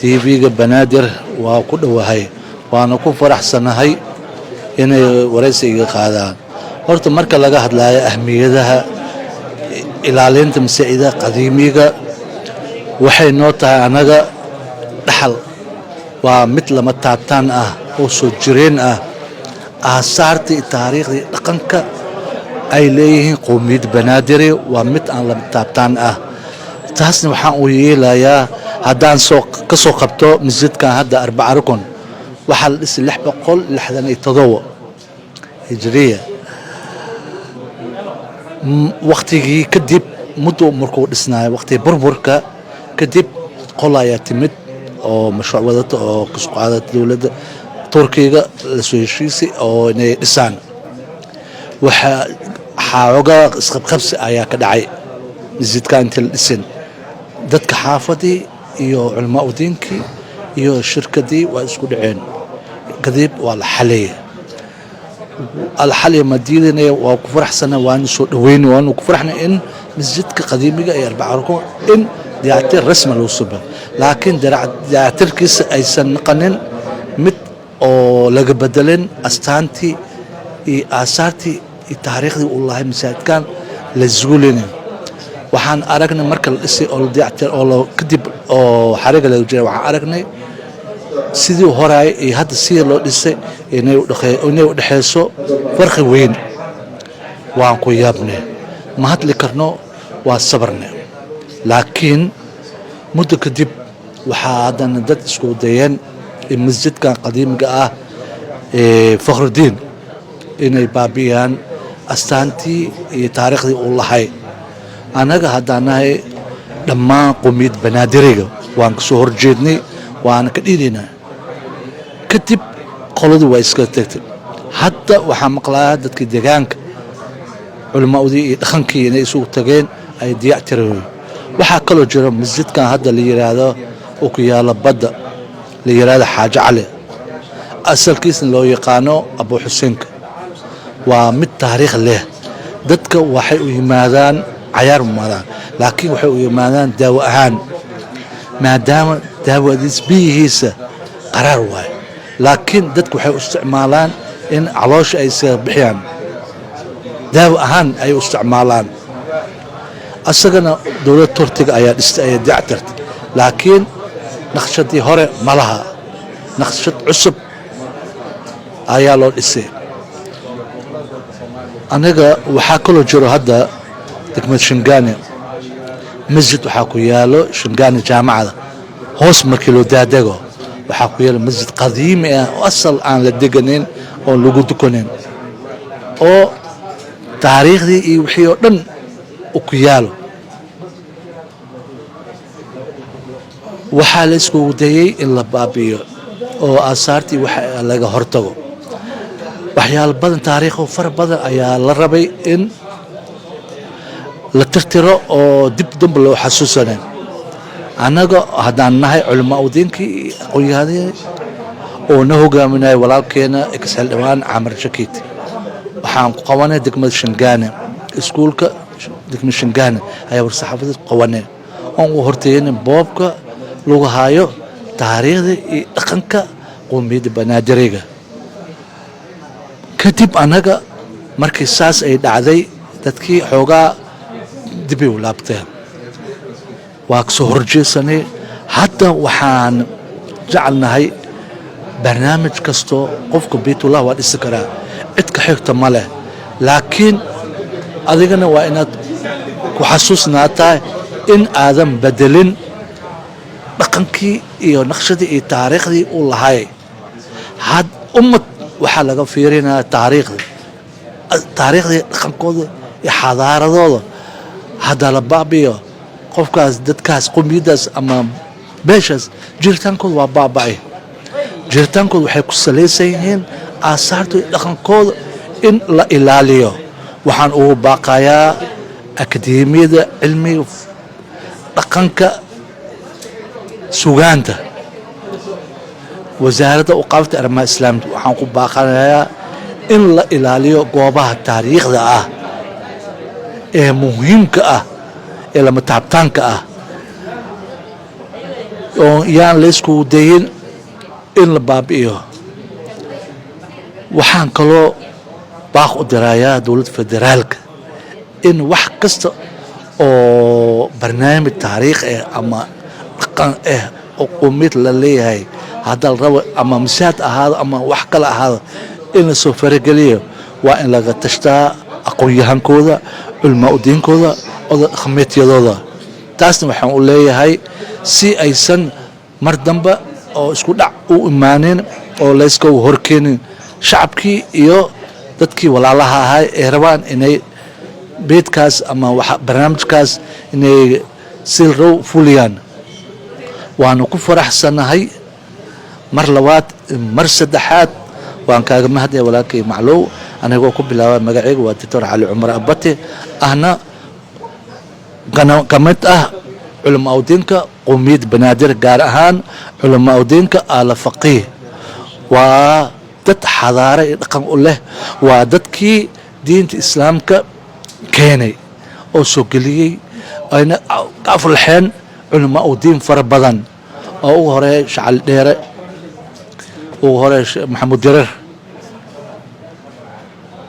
TV-ga Banaadir waa ku dhowahay, waana ku faraxsanahay inay waraysi iga qaadaan. Horta marka laga hadlayo ahmiyadaha ilaalinta masaajida qadiimiga, waxay noo tahay annaga dhaxal, waa mid lama taabtaan ah oo soo jireen ah, aasaartii, taariikhdii, dhaqanka ay leeyihiin qowmiyadda Banaadiri waa mid aan lama taabtaan ah. Taasna waxaan u yeelayaa haddaan soo ka soo qabto masjidkan hadda Arbaca Rukun, waxaa la dhisay 667 Hijriya. Waktigii kadib muddo markuu dhisnaayo, waqtigii burburka kadib, qol ayaa timid oo mashruuc wadata oo kasoo qaadata dowladda Turkiga, lasoo heshiisay oo inay dhisaan. Waxaa xoogaa isqabqabsi ayaa ka dhacay masjidka inta la dhisin. Dadka xaafadii iyo culamaa udiinkii iyo shirkadii waa isku dhaceen. Kadib waa la xaliyay. Alxaliya ma diidanaya, waa ku faraxsana, waanu soo dhaweyna, waanu ku faraxnay in masjidka qadiimiga ee Arbaca Rukun in dayactir rasmi lagu subo, laakiin dayactirkiisa aysan naqanin mid oo laga bedelin astaantii iyo aasaartii iyo taariikhdii uu lahay masaajidkan la zuulinin. Waxaan aragnay marka la dhisay oo la dayactir oo la kadib oo xariga laga jiray, waxaan aragnay sidii horaay iyo hadda sidii loo dhisay inay u dhexeyso farqi weyn. Waan ku yaabnay, ma hadli karno, waa sabarne. Laakiin muddo kadib waxaa haddana dad isku dayeen in masjidkan qadiimiga ah ee Fakhrudiin inay baabi'iyaan astaantii iyo taariikhdii uu lahay. Annaga haddaan nahay dhammaan qowmiyad Banaadiriga, waan ka soo horjeednay, waana ka dhiidaynaa. Kadib qoladii waa iska tagtay. Hadda waxaa maqlayaa dadkii deegaanka, culimaadii iyo dhaqankii inay isugu tageen, ay dayactireen. Waxaa kaloo jira masjidkan hadda la yiraahdo oo ku yaalo badda, la yiraahdo Xaaji Cali, asalkiisna loo yaqaano Abu Xuseenka, waa mid taariikh leh. Dadka waxay u yimaadaan cayaar yimaadaan, laakiin waxay u yimaadaan daawo ahaan, maadaama daawadiis biyihiisa qaraar waayo. Laakiin dadku waxay u isticmaalaan in caloosha ay iskaga bixiyaan, daawo ahaan ay u isticmaalaan. Asagana dowladda Turkiga ayaa dhistay, ayaa dayactirtay, laakiin naqshadii hore ma laha, naqshad cusub ayaa loo dhisay. Aniga waxaa kaloo jiro hadda degmada Shangani masjid waxaa ku yaalo Shangani jaamacada hoos markii loo daadego, waxaa ku yaalo masjid qadiimi ah oo asal aan la deganin oon lagu dukanin, oo taariikhdii iyo wixii oo dhan u ku yaalo. Waxaa la iskugu dayey in la baabi'iyo oo aasaartii waxa laga hortago. Waxyaalo badan, taariikho fara badan ayaa la rabay in la tirtiro oo dib damba loo xasuusanin. Annaga haddaan nahay culamaa udiinkii, aqoon-yahanadii oo na hogaaminaya walaalkeena ex xildhibaan Camar Shakiit, waxaan ku qabanay degmada Shangaane, iskuulka degmada Shangaane ayaa war-saxaafadeed qabanay oon u horteeynay boobka lagu haayo taariikhda iyo dhaqanka qowmiyadda Banaadiriga. Kadib annaga markii saas ay dhacday, dadkii xoogaa dibay u laabteen, waa kasoo horjeesanay. Hadda waxaan jecelnahay barnaamij kasto qofka baytullah waa dhisi karaa, cid ka xigta ma leh, laakiin adigana waa inaad ku xasuusnaataa in aadan bedelin dhaqankii iyo naqshadii iyo taariikhdii uu lahay. Had ummad waxaa laga fiirinayaa taariikhda, taariikhdii, dhaqankooda iyo xadaaradooda. Hadda la baabiyo qofkaas, dadkaas, qowmiyaddaas ama beeshaas jiritaankooda waa baaba'ay. Jiritaankooda waxay ku salaysan yihiin aasaarta iyo dhaqankooda in la ilaaliyo. Waxaan ugu baaqayaa akademiyada cilmiga dhaqanka sugaanta, Wasaaradda Awqaafta Arrimaha Islaamka, waxaan ku baaqanayaa in la ilaaliyo goobaha taariikhda ah ee muhiimka ah ee lama taabtaanka ah. Oo yaan layskugu dayin in la baabi'iyo. Waxaan kaloo baaq u dirayaa dowladda federaalka in wax kasta oo barnaamij taariikh ah ama dhaqan ah oo qowmiyad la leeyahay, hadda la rabo ama masaajid ahaado ama wax kale ahaado, in lasoo farageliyo, waa in laga tashtaa aqoon-yahankooda, culamaa udiinkooda, oda dhaqameedyadooda. Taasna waxaan u leeyahay si aysan mar dambe oo isku dhac u imaanin oo layska horkeenin shacabkii iyo dadkii walaalaha ahaa ee rabaan inay beedkaas ama barnaamijkaas inay silrow fuliyaan. Waanu ku faraxsanahay mar labaad, mar saddexaad. Waan kaaga mahadaya, walaalkay Maclow. Anigoo ku bilaaba magacayga waa Doctor Cali Cumar Abate, ahna ka mid ah culamaa udiinka qowmiyad Banaadir, gaar ahaan culamaa udiinka Aala Faqiih. Waa dad xadaare iyo dhaqan u leh, waa dadkii diinta Islaamka keenay oo soo geliyey, ayna ka aflaxeen culamaa udiin fara badan oo ugu horeeya Shacali Dheere, ugu horeeya Maxamuud Jareer,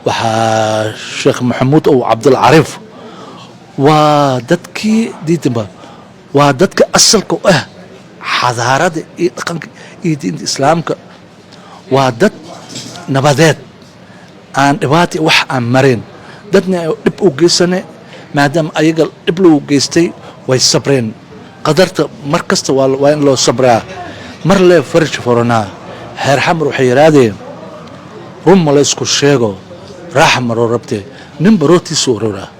waxaa Sheekh Maxamuud ow Cabdulcariif. Waa dadkii diintaba, waa dadka asalka u ah xadaarada iyo dhaqanka iyo diinta Islaamka. Waa dad nabadeed, aan dhibaata wax aan marin, dadna dhib u geysane. Maadaama ayaga dhib lagu geystay, way sabreen. Qadarta mar kasta waa in loo sabraa, mar lee faraj furanaa. Heer Xamar waxay yidhaahdeen: "Run ma la isku sheego, raaxa maroo rabtee, ninba rootiisa ururaa."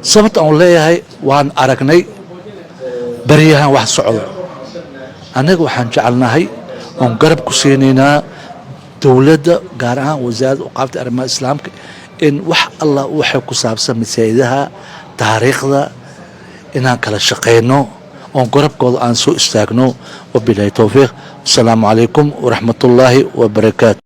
Sababta aan leeyahay, waan aragnay baryahan wax socdo. Annaga waxaan jecelnahay oon garab ku siinaynaa dowladda, gaar ahaan Wasaaradda Awqaafta Arrimaha Islaamka, in wax Allah waxay ku saabsan masaajidaha taariikhda inaan kala shaqeyno oon garabkooda aan soo istaagno. Wabilaahi towfiiq. Wasalaamu calaykum waraxmatullaahi wabarakaatu.